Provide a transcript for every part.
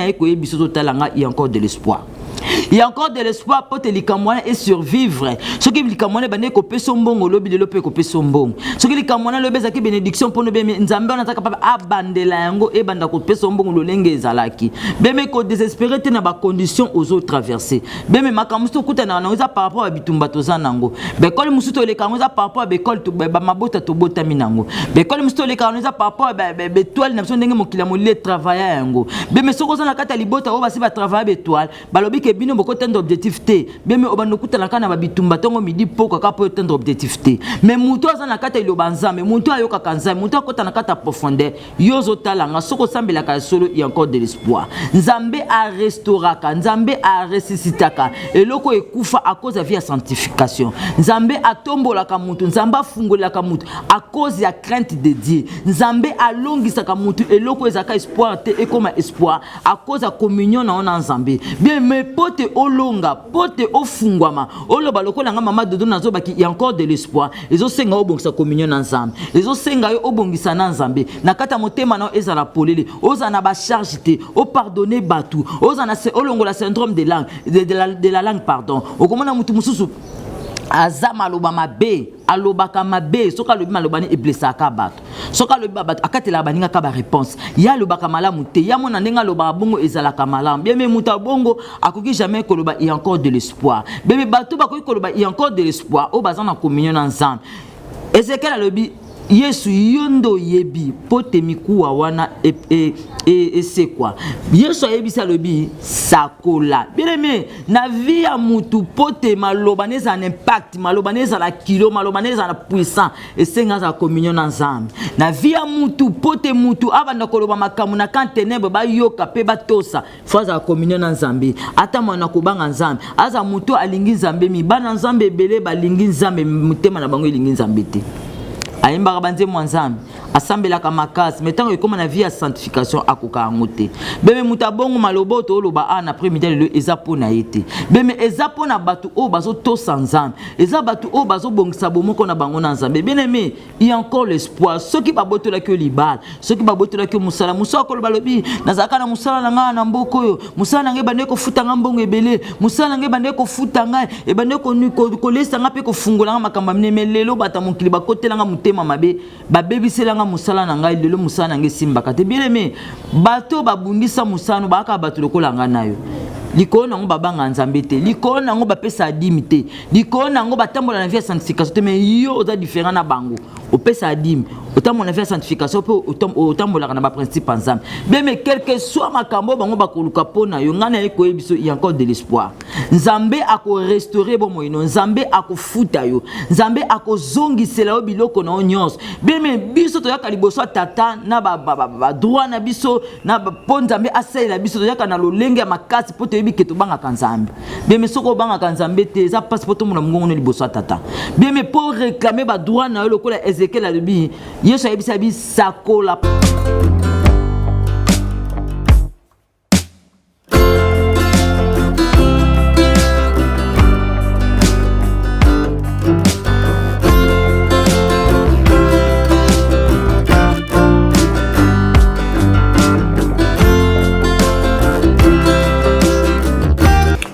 naye koyebisa ozotala nga, il y a encore de l'espoir. Il y a encore de l'espoir mpo te likambo wana esurvivre. Soki likambo wana ebandaki kopesa mbongo lobi, lelo mpe ekopesa mbongo. Soki likambo wana lobi ezalaki bénédiction mpo nobi, Nzambe wana aza capable abandela yango, ebanda kopesa mbongo lolenge ezalaki. Beme kodésespérer te na bacondition ozotraverse. Beme makambo mosusu okutanaka nango eza par rapport ya bitumba toza nango. Baekole mosusu toleka yango eza par rapport ya baekole bamabota tobotami nango. Baekole mosusu toleka yango eza par rapport ya baétoile na biso, ndenge mokili ya molili etravailla yango. Beme soki oza na kati ya libota oyo basi batravailla baétoile, balobi ke bino bokotendre objectif te, beme obanda okutanaka na babitumba ntongo, midi, poko, kaka mpo otendre objectif te. Mais moto aza na kati ya liloba Nzambe, moto ayokaka Nzambe, moto akota na kati ya profondeur, yo ozotala nga, soki osambelaka ya solo, il y a encore de l'espoir. Nzambe arestauraka, Nzambe aressuscitaka eloko ekufa à cause ya vie ya sanctification. Nzambe atombolaka mutu, Nzambe afungolelaka mutu à cause ya crainte de Dieu. Nzambe alongisaka mutu eloko ezalaka espoir te, ekoma espoir à cause ya communion na yo na Nzambe. Bien, mais po te olonga, po te ofungwama, oloba lokola nga mama Dodo nazobaki, y a encore de l'espoir. Ezosenga obongisa communion na Nzambe, ezosenga yo obongisa na Nzambe na kati ya motema na yo, ezala polele, ozala na bacharge te, opardonne bato, ozala na olongola syndrome de langue, de la langue, pardon. Okomona mutu mosusu aza maloba mabe, alobaka mabe. Soki alobi maloba ni eblesaka bato, soki alobi bato akatelaka baningaka baréponse. Ye alobaka malamu te, ya mona ndenge alobaka bongo ezalaka malamu. Bien, mais moto ya bongo akoki jamais koloba il y a encore de l'espoir. Bien, mais bato bakoki koloba il y a encore de l'espoir oyo baza na communion na Nzambe. Ezekiel alobi: Yesu, yo nde oyebi mpo te mikuwa wana esekwa. Yesu ayebisi, alobi: sakola. Bien aimé, na vie ya mutu, mpo te maloba na ezala na impact, maloba na ezala kilo, maloba na ezala na puissant, esenga azala communion na Nzambe. Na vie ya mutu, mpo te mutu abanda koloba makambo na kan ténèbre, bayoka mpe batosa, fo azala communion na Nzambe, ata mwana kobanga Nzambe, aza mutu alingi Nzambe. Mi bana Nzambe ebele balingi Nzambe, motema na bango elingi Nzambe te. Ayembaka banzembo ya Nzambe, asambelaka makasi, mais ntango ekóma na vie ya sanctification, akoka yango te. Beme moto abongo, maloba oyo tooloba awa na après-midi lelo eza mpo na ye te. Beme eza mpo na bato oyo bazotosa Nzambe, eza bato oyo bazobongisa bomoko na bango na Nzambe. Bien aimé, il y a encore l'espoir. Soki babotolaki yo libala, soki babotolaki yo mosala, mosala koloba, alobi: nazalaka na mosala na ngai na mboka oyo, mosala na ngai ebandeki kofuta ngai mbongo ebele, mosala na ngai ebandeki kofuta ngai, ebandeki kolesa ngai mpe kofungola ngai makambo ya minene. Lelo bato ya mokili bakotela ngai motema mabe, babebisela ngai mosala na ngai, lelo mosala na ngai esimbaka te. Bien aimé, bato babundisa mosala bayaka bato lokola ngai na yo. Likolo nango babanga Nzambe te, likolo nango bapesa dîme te, likolo nango batambola na vie ya sanctification te. Mais yo oza différent na bango, opesa dîme, otambola na vie ya sanctification mpe otambolaka na baprincipe ya Nzambe. Bien, mais quel que soit makambo bango bakoluka mpo na yo, ngai naye koyebi biso, il y a encore de l'espoir. Nzambe akorestaure bomoi no, Nzambe akofuta yo, Nzambe akozongisela yo biloko na yo nyonso. Bien, mais biso toyaka liboso ya tata na badroit na biso mpo Nzambe asalela biso. Toyaka na lolenge ya makasi mpo toyebi ke tobangaka Nzambe. Bien, mais soki obangaka Nzambe te, eza mpasi mpo tomona mongongo no liboso ya tata. Bien, mais mpo réclamer badroit na yo, lokola Ezekiel alobi, Yesu ayebisi abi: sakola.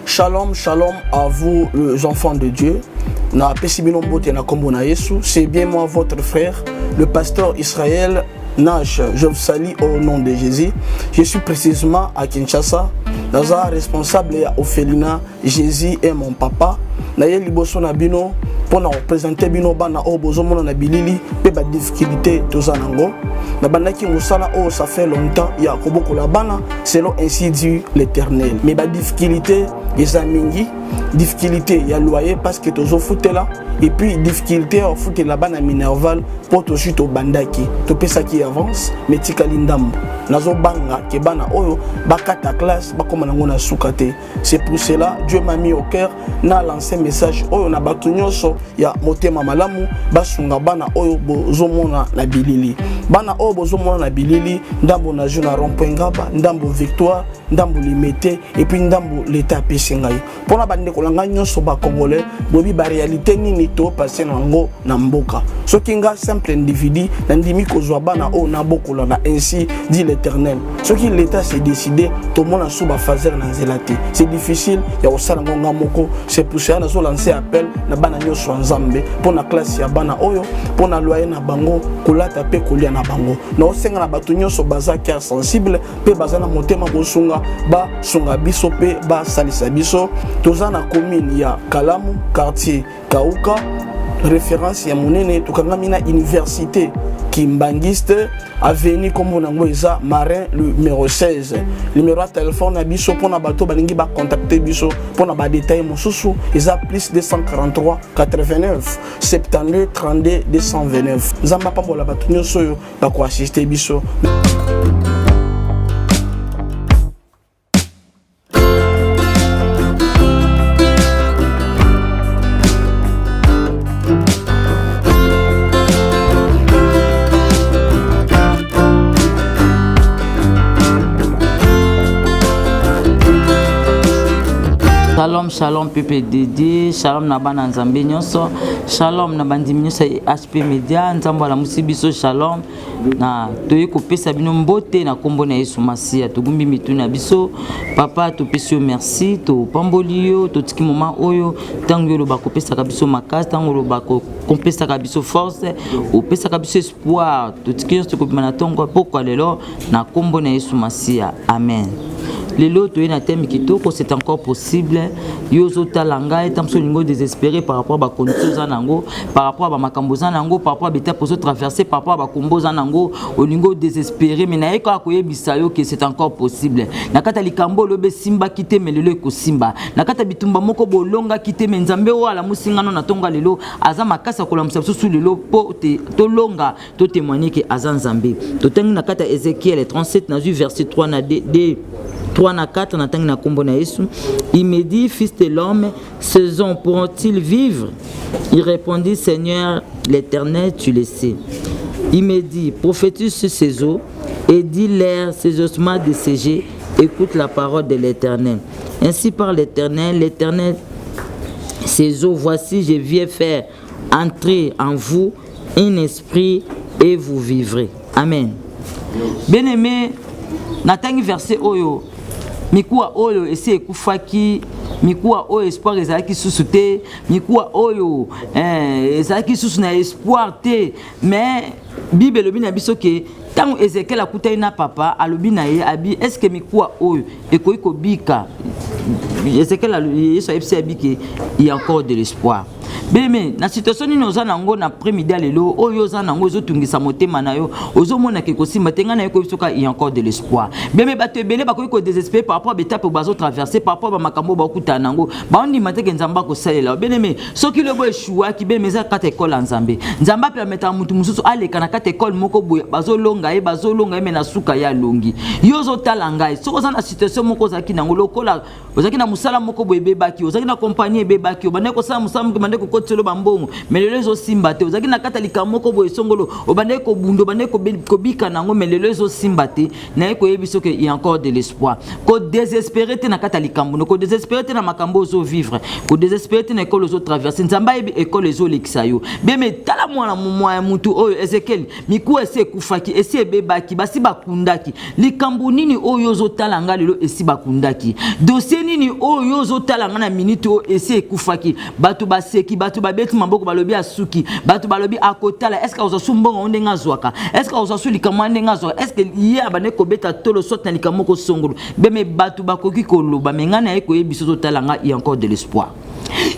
Shalom, shalom à vous les enfants de Dieu. Na pesi bino mbote na kombo na Yesu. C'est bien moi, votre frère, le pasteur Israël Nash. Je vous salue au nom de Jésus. Je suis précisément à Kinshasa. Naza responsable ya orphelinat Jésus est mon papa. Naye liboso na bino mpona koprésenter bino bana oyo bozomona na bilili mpe badifficulté toza nango. Nabandaki mosala oyo, ça fait longtemps, ya kobokola bana selon ainsi dit l'Éternel, mais badifficulté eza mingi. Difficulté ya loyer parce que tozofutela, et puis difficulté ya kofutela bana minerval mpo tozwi, tobandaki, topesaki avance, mais tikali ndambo. Nazobanga ke bana oyo bakata classe, bakóma nango na suka te. C'est pour cela Dieu m'a mis au cœur na lancer message oyo na bato nyonso. nyonso ya motema malamu basunga bana oyo bozomona na bilili. Bana oyo bozomona na bilili, ndambo na jeu na rond-point Ngaba, ndambo Victoire, ndambo Limete, et puis ndambo l'État apesi ngai. Mpona bandeko na ngai nyonso bacongolais, boyebi baréalité nini topase na yango na mboka. Soki nga simple individu nandimi kozwa bana oyo nabokola na ainsi dit l'Éternel, soki l'État s'est décidé, tomona su bafaser na nzela te, c'est difficile ya kosala yango nga moko. C'est pour cela nazolancer appel na bana nyonso ya Nzambe mpo na classe ya bana oyo, mpo na loyer na bango, kolata mpe kolia na bango. Naosenga na bato nyonso baza cœur sensible mpe baza na motema kosunga, basunga biso mpe basalisa biso. Toza na commune ya Kalamu, quartier Kauka, référence ya monene. Tokangami na université Kimbangiste, avenue kombo nango eza Marin numéro 16. Numéro ya telefone na biso mpona bato balingi bacontacte biso mpona badetail mosusu eza plus 243 89 72 32 229. Nzambe apambola bato nyonso oyo bakoassiste biso. Shalom, shalom peuple de Dieu, shalom na bana Nzambe nyonso, shalom na bandimi nyonso ya HP Media, Nzambe alamusi biso, shalom na toye kopesa bino mbote na kombo na Yesu Masiya. Togumbi mitu na biso, papa topesi yo merci, topamboli yo, totiki moment oyo ntango yo oloba kopesaka biso makasi, ntango oloba kopesaka biso force, opesaka biso espoir. Totiki nyonso tokobima na ntongo pokwa lelo na kombo na Yesu Masiya, amen. Lelo toye na thème kitoko, c'est encore possible. Yo ozotala ngai, ntango mosusu olingi odésespéré par rapport bacondition oza nango, par rapport bamakambo oza nango, par rapport baétape ozotraverse, par rapport bakombo oza nango, olingi odésespéré. Mais naye kaka koyebisa yo ke c'est encore possible. Na kati ya likambo olobi esimbaki te, mais lelo ekosimba. Na kati ya bitumba moko bolongaki te, mais Nzambe oyo alamusi ngano na ntongo ya lelo aza makasi ya kolamusa biso lelo mpo tolonga, totémoigne ke aza Nzambe. Totangi na kati ya Ézéchiel 37, nazwi verset 3 na 2, 3 na 4, natangi na kombo na Yesu. Il me dit: fils de l'homme, ces hommes pourront-ils vivre? Il répondit: Seigneur l'Éternel, tu le sais. Il me dit: prophétise sur ces os et dis-leur, ces ossements desséchés, écoute la parole de l'Éternel. Ainsi parle l'Éternel, l'Éternel, ces os, voici, je viens faire entrer en vous un esprit et vous vivrez. Amen. Bien-aimé, natangi verset oyo, mikuwa oyo esi ekufaki, mikuwa oyo espoir ezalaki susu te, mikuwa oyo ezalaki susu na espoir te. Mais Bible elobi na biso ke ntango Ezekiel akutani na papa, alobi na ye, abi: est ce que mikuwa oyo ekoki kobika? Ezekiel, Yesu ayebisi abi ke il y a encore de l'espoir. Bien-aimé, na situation nini oza nango na après-midi ya lelo oyo oza nango, ezotungisa motema na yo, ozomona ke kosimba te, ngai na ye koyebi soka il y a encore de l'espoir. Bien-aimé, bato ebele bakoki kodésespérer par rapport à baétape bazotraverse, par rapport bamakambo oyo bakutana nango, baondima te ke Nzambe akosalela. Bien-aimé, soki lobo eshuwaki, bien-aimé, eza kati ekole ya Nzambe. Nzambe apermetaka motu mosusu aleka na kati ekole moko boye, bazolonga ye, bazolonga ye, mais na suka ye alongi. Yo ozotala ngai, soki oza na situation moko ozalaki nango, lokola ozalaki na mosala moko boye ebebaki, ozalaki na kompagnie ebebaki, obandaki kosala mosala moko, obandaki kokotiselo bambongo, mais lelo ezosimba te. Ozalaki na kati ya likambo moko boye esongolo, obandaki kobunda, obandaki kobika nango, mais lelo ezosimba te. Naye koyebi soki il y a encore de l'espoir. Kodésespérer te na kati ya likambo no, kodésespérer te na makambo ozovivre, kodésespérer te na ekole ozotraverse. Nzambe ayebi ekole ezolekisa yo. Bien-aimé, tala mwana mwa ya mutu oyo Ezekiel, mikuwa esi ekufaki, esi ebebaki, basi bakundaki. Likambo nini oyo ozotala nga lelo esi bakundaki? Dossier nini oyo ozotala nga na minute oyo esi ekufaki? Bato baseki, bato babeti maboko, balobi asuki, bato balobi akotala, est ce que akozwa su mbongo ngo ndenge azwaka? Est ce que akozwa su likambo wana ndenge azwaka? Est ce que ye abandaki kobeta tolo soit na likambo moko songolo? Bien-aimé, bato bakoki koloba, mais ngai naye koyebi biso ozotala nga, il y a encore de l'espoir.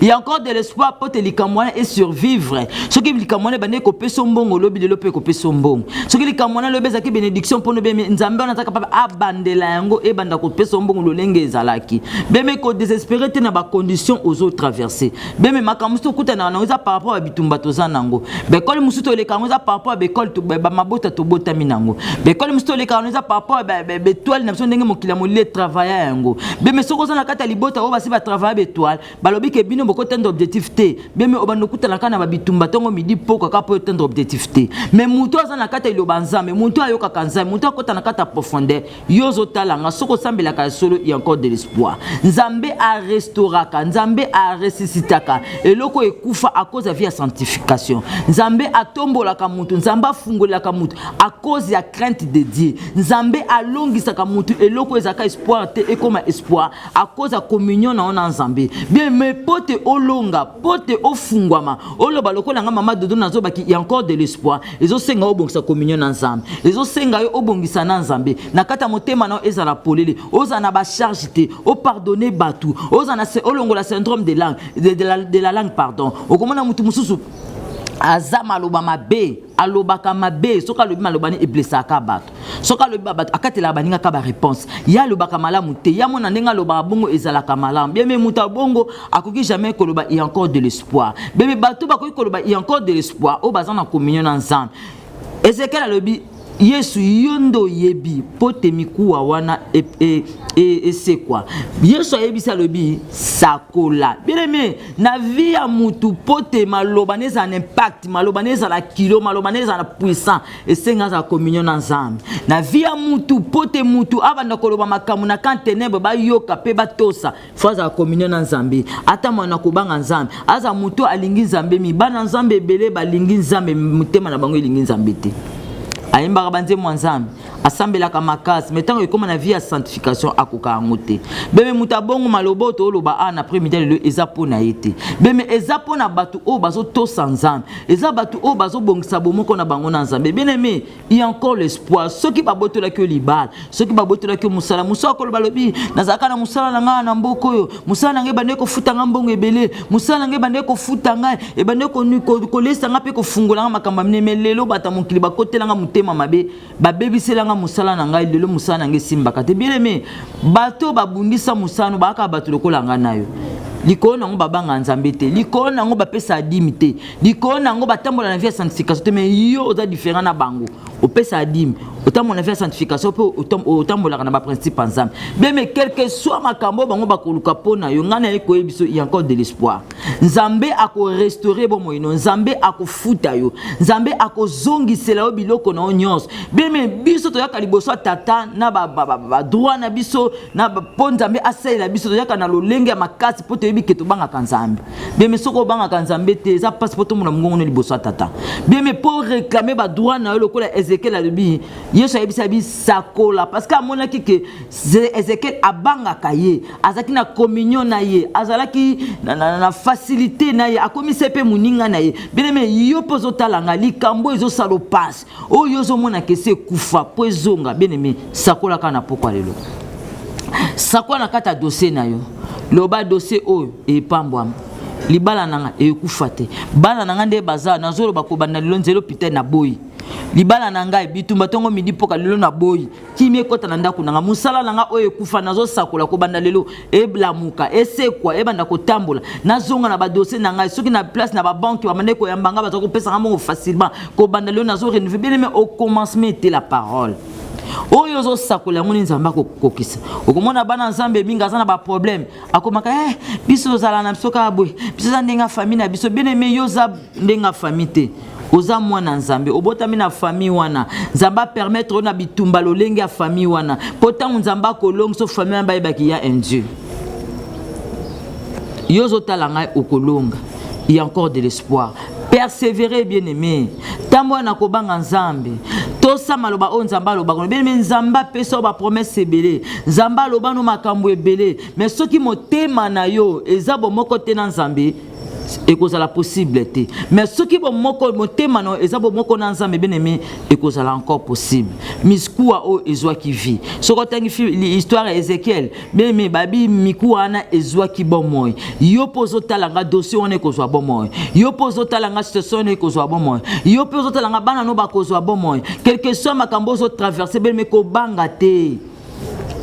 Il y a encore de l'espoir po te likambo wana esurvivre. Soki likambo wana ebandeki kopesa mbongo olobi, lelo mpe ekopesa mbongo. Soki likambo wana lobi ezalaki bénédiction mpono, bien, Nzambe wana aza capable abandela yango, ebanda kopesa mbongo lolenge ezalaki. Bien-aimé, kodésespérer te na bacondition ozotraverse. Bien-aimé, makambo mosusu okutanaka nango eza par rapport ya bitumba toza nango. Baekole mosusu toleka yango eza par rapport ya baekole bamabota tobotami nango. Baekole mosusu toleka yango eza par rapport ya baétoile na biso, ndenge mokili ya molili etravailla yango. Bien-aimé, soki oza na kati ya libota oyo basi batravailla baétoile, balobi ke bino bokotendre objectif te. Bien aimé, obanda okutana kaka na babitumba ntongo, midi, pokwa, kaka mpo otendre objectif te. Mais moto aza na kati ya liloba Nzambe, moto ayokaka Nzambe, moto akota na kati ya profondeur. Yo ozotala nga, soki osambelaka ya solo, y a encore de l'espoir. Nzambe arestauraka, Nzambe aressuscitaka eloko ekufa à cause ya vie ya sanctification. Nzambe atombolaka mutu, Nzambe afungolelaka mutu à cause ya crainte de Dieu. Nzambe alongisaka mutu eloko ezalaka espoir te, ekóma espoir à cause ya communion na yo na Nzambe. Bien, mais po te olonga, po te ofungwama, oloba lokola nga mama Dodo nazobaki, y a encore de l'espoir, ezosenga obongisa communion na Nzambe, ezosenga yo obongisa na Nzambe na kati ya motema na yo, ezala polele, ozala na bacharge te, opardonne bato, ozala na olongola syndrome de langue, de la langue, pardon. Okomona mutu mosusu aza maloba mabe, alobaka mabe. Soki alobi maloba ni eblesaka bato, soki alobi bato akatelaka baningaka baréponse. Ye alobaka malamu te, ya mona ndenge alobaka bongo ezalaka malamu. Bien, mais moto abongo akoki jamais koloba y a encore de l'espoir. Bien, mais bato bakoki koloba y a encore de l'espoir oyo baza na communion na Nzambe. Ezekiel alobi: Yesu, yo nde oyebi mpo te mikuwa wana esekwa. Yesu ayebisi, alobi: sakola. Bien aimé, na vie ya mutu, mpo te maloba na ezala na impact, maloba na ezala kilo, maloba na ezala na puissant, esenga azala communion na Nzambe. Na vie ya mutu, mpo te mutu abanda koloba makambo na kan ténèbre, bayoka mpe batosa, fo azala communion na Nzambe, ata mwana kobanga Nzambe, aza mutu alingi Nzambe. Mi bana Nzambe ebele balingi Nzambe, motema na bango elingi Nzambe te. Ayembaka banzembo ya Nzambe, asambelaka makasi, mais ntango ekóma na vie ya sanctification, akoka yango te. Beme moto abongo, maloba oyo tooloba a na après-midi lelo eza mpo na ye te. Beme eza mpo na bato oyo bazotosa Nzambe, eza bato oyo bazobongisa bomoko na bango na Nzambe. Bien aimé, il y a encore l'espoir. Soki babotolaki yo libala, soki babotolaki yo mosala, mosala koloba, alobi: nazalaka na mosala na ngai na mboka oyo, mosala na ngai ebandeki kofuta ngai mbongo ebele, mosala na ngai ebandeki kofuta ngai, ebandeki kolesa ngai mpe kofungola ngai makambo ya minene. Mais lelo bato ya mokili bakotela ngai motema mabe, babebisela ngai mosala na ngai. Lelo mosala na ngai esimbaka te. Bien aimé, bato babundisa mosala bayaka bato lokola ngai na yo. Likolo nango babanga Nzambe te, likolo nango bapesa dîme te, likolo nango batambola na vie ya sanctification te. Mais yo oza différent na bango: opesa dîme, otambola na vie ya sanctification mpe otambolaka na baprincipe ya Nzambe. Bien, mais quel que soit makambo oyo bango bakoluka mpo na yo, ngai naye koyebi biso, y a encore de l'espoir. Nzambe akorestaure bomoi no, Nzambe akofuta yo, Nzambe akozongisela yo biloko na yo nyonso. Bien, mais biso toyaka liboso ya Tata na badroit na biso mpo Nzambe asalela biso. Toyaka na lolenge ya makasi mpo toyebi ke tobangaka Nzambe. Bien, mais soki obangaka Nzambe te, eza mpasi mpo tomona mongongo no liboso ya Tata. Bien, mais mpo réclamer badroit na yo, lokola Ezekiel alobi, Yesu ayebisi abi: sakola, parce que amonaki ke Ezekiel abangaka ye, azalaki na communion na ye, azalaki na facilité na ye, akomisi mpe moninga na ye. Bien aimé, yo mpe ozotala nga, likambo ezosala opasi oyo ozomona ke esi ekufa, mpo ezonga, bien aimé, sakola kaka na pokwa lelo. Sakola na kati ya dossier na yo, loba: dossier oyo epambwama, libala na nga ekufa te, bana na nga nde baza, nazoloba kobanda lelo, nzela hôpital na boyi, libala na ngai bitumba ntongo, midi, mpoka, lelo na boyi, kimi ekɔta na ndako na nga, mosala na nga oyo ekufa, nazosakola kobanda lelo, elamuka, esekwa, ebanda kotambola, nazonga na badossier na ngai. Soki na place na babanke bamande koyamba ngai, baza kopesa nga mbongo facilement, kobanda lelo nazo renouveler. Bien aimé, au commencement était la parole. Oyo ozosakola yango nde Nzambe akokokisa. Okomona bana Nzambe mingi aza na baproblème, akomaka: biso tozala na biso kaka boye, biso eza ndenge ya famille na biso. Bien aimé, yo oza ndenge ya famille te, oza mwana Nzambe, obotami na famille wana. Nzambe apermettre oyo na bitumba lolenge ya famille wana, mpo ntango Nzambe akolongisa famille wana, bayebaki ya un Dieu. Yo ozotala ngai, okolonga, il y a encore de l'espoir. Persévérer, bien aimé, ntango wana kobanga Nzambe, tosa maloba oyo Nzambe alobaka. Bien aimé, Nzambe apesa oyo bapromese ebele, Nzambe aloba no makambo ebele, mais soki motema na yo eza bomoko te na Nzambe, ekozala possible te. Mais soki bomoko motema na yo eza bomoko na Nzambe, bien aimé, ekozala encore possible. Mikuwa oyo ezwaki vie. Soki otangi histoire ya Ezekiel, bien aimé, babi mikuwa wana ezwaki bomoi. Yo mpo ozotala nga, dossier wana ekozwa bomoi. Yo mpo ozotala nga, situation wana ekozwa bomoi. Yo mpe ozotala nga, bana no bakozwa bomoi. Quelque soit makambo ozotraverse, bien aimé, kobanga te.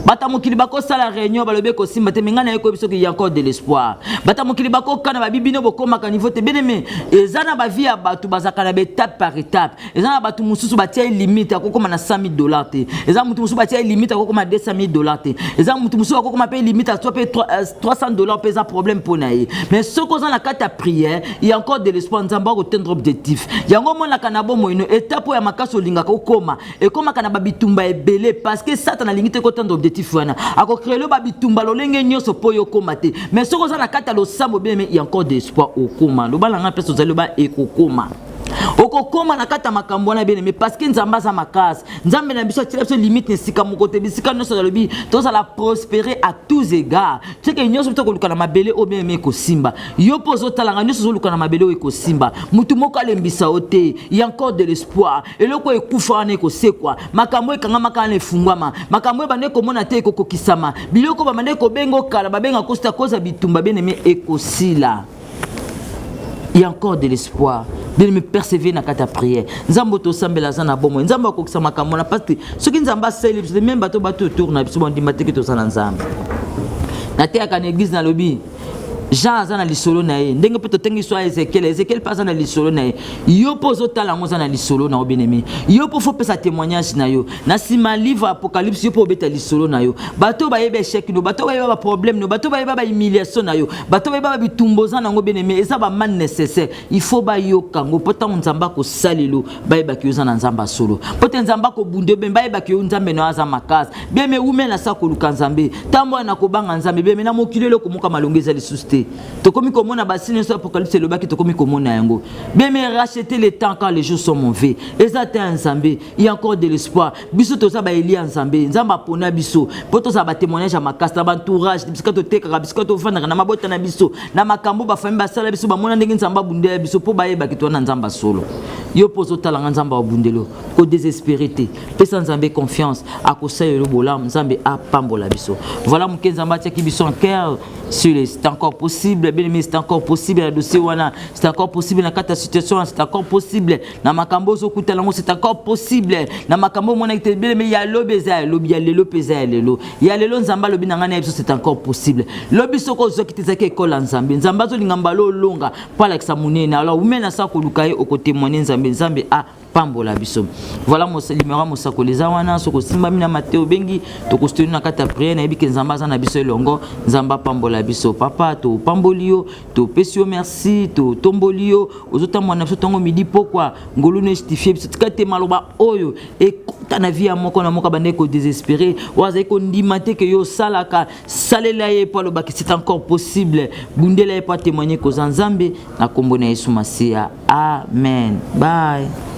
Bato ya mokili bakosala réunion, balobi ekosimba te, me ngai naye koyebi soki y a encore de l'espoir. Bato ya mokili bakokana, babi bino bokomaka niveau te. Bien aimé, eza na bavie ya bato bazalaka na baétape par étape. Eza na bato mosusu batia ye limite, akokoma na 100 000 $ te. Eza motu mosusu batia ye limite, akokoma 200 000 $ te. Eza motu mosusu akokoma mpe limite, azwa mpe 300 $ mpe eza problème mpo na ye. Mais soki oza na kati ya prière, il y a encore de l'espoir. Nzambe akotendre objectif yango. Omonaka na bomoi no, étape oyo ya makasi olingaka okoma, ekomaka na babitumba ebele, parce que Satana alingi te kotendre objectif wana. Akocréer babitumba lolenge nyonso mpo oyo okóma te. Mais soki oza na kati ya losambo, bien aimé, il y a encore de l'espoir. Okóma. Loba na ngai, mpesa ozali, loba ekokóma. Okokóma na kati ya makambo wana, bien aimé, parce que Nzambe aza makasi. Nzambe na biso atiela biso limite na esika moko te. Bisika nyonso alobi tozala prospérer à tous égards. Teke nyonso biso koluka na mabele oyo, bien aimé, ekosimba. Yo mpo ozotalanga, nyonso ozoluka na mabele oyo ekosimba. Mutu moko alembisa yo te. Y a encore de l'espoir. Eloko oyo ekufa wana ekosekwa. Makambo oyo ekangamaka wana efungwama. Makambo oyo bande komona te ekokokisama. Biloko bamande kobenga okala, babenga kosta koza bitumba, bien aimé, ekosila. Il y a encore de l'espoir, bien aimé. Persévérer na kati ya prière. Nzambe tosambela aza na bomoi. Nzambe akokisa makambo na, parce que soki Nzambe asali biso, même bato autour na biso bandima teke toza na Nzambe. Nateyaka na église, nalobi Jean aza na lisolo na ye, ndenge mpe totengi so ya Ezekiel. Ezekiel mpe aza na lisolo na ye. Yo mpo ozotala yango, oza na lisolo na yo, bien-aimé. Yo mpo faut pesa témoignage na yo na nsima livre Apocalypse. Yo mpo obeta lisolo na yo. Bato bayeba échec no, bato bayeba baproblème no, bato bayeba bahumiliation na yo, bato bayeba babitumba oza nango, bien-aimé, eza bamal nécessaire. Il faut bayoka yango, mpo ntango Nzambe akosalelo, bayebaki yo oza na Nzambe asolo, mpo te Nzambe akobunda yo, bayebaki yo Nzambe na yo aza makasi. Bien-aimé, wume na sa koluka Nzambe, ntambo na kobanga Nzambe. Bien-aimé, na mokili eloko moko malongo eza lisusu te. Tokomi komona basini nyonso Apocalypse elobaki, tokomi komona yango. Bien aimé, racheter le temps quand les jours sont mauvais. Eza te ya Nzambe. Il y a encore de l'espoir. Biso toza baeli ya Nzambe. Nzambe apona biso mpo tozala batémoignage ya makasi na baentourage, bisika totekaka, bisika tovandaka, na mabota na biso, na makambo bafamille basala biso, bamona ndenge Nzambe abundela biso, mpo bayebaki toza na Nzambe asolo. Yo mpo ozotalanga, Nzambe abundelo. Kodésespérer te, pesa Nzambe confiance, akosalela bolamu. Nzambe apambola biso. Voilà moke Nzambe atiaki biso en cœur sur les. C'est encore possible, bien aimé, c'est encore possible. Na dossier wana, c'est encore possible. Na kati ya situation wana, c'est encore possible. Na makambo ozokutana yango, c'est encore possible. Na makambo omonaki te, bien aimé, ya lobi eza ya lobi, ya lelo mpe eza ya lelo. Ya lelo, Nzambe alobi na ngai na ye biso, c'est encore possible. Lobi soki ozwaki te, ezalaki ekole ya Nzambe. Nzambe azolinga mbala olonga mpo alakisa monene. Alors ume na sa koluka ye, okotémoigne Nzambe. Nzambe apambola biso. Voilà numéro ya mosakoli eza wana. Soki osimbami na mate, obengi, tokostoni na kati ya prière. Nayebi ke Nzambe aza na biso elongo. Nzambe apambola biso. Papa, topamboli yo, topesi yo merci, totomboli yo. Ozotambola na biso ntongo, midi, pokwa. Ngolu no justifie biso. Tika te maloba oyo ekota na vie ya moko na moko abandaki kodésespérer, oyo azali kondima te ke yo osalaka. Salela ye mpo alobaki c'est encore possible. Bundela ye mpo atémoigne koza Nzambe. Na nkombo na Yesu Masiya, amen. Bye.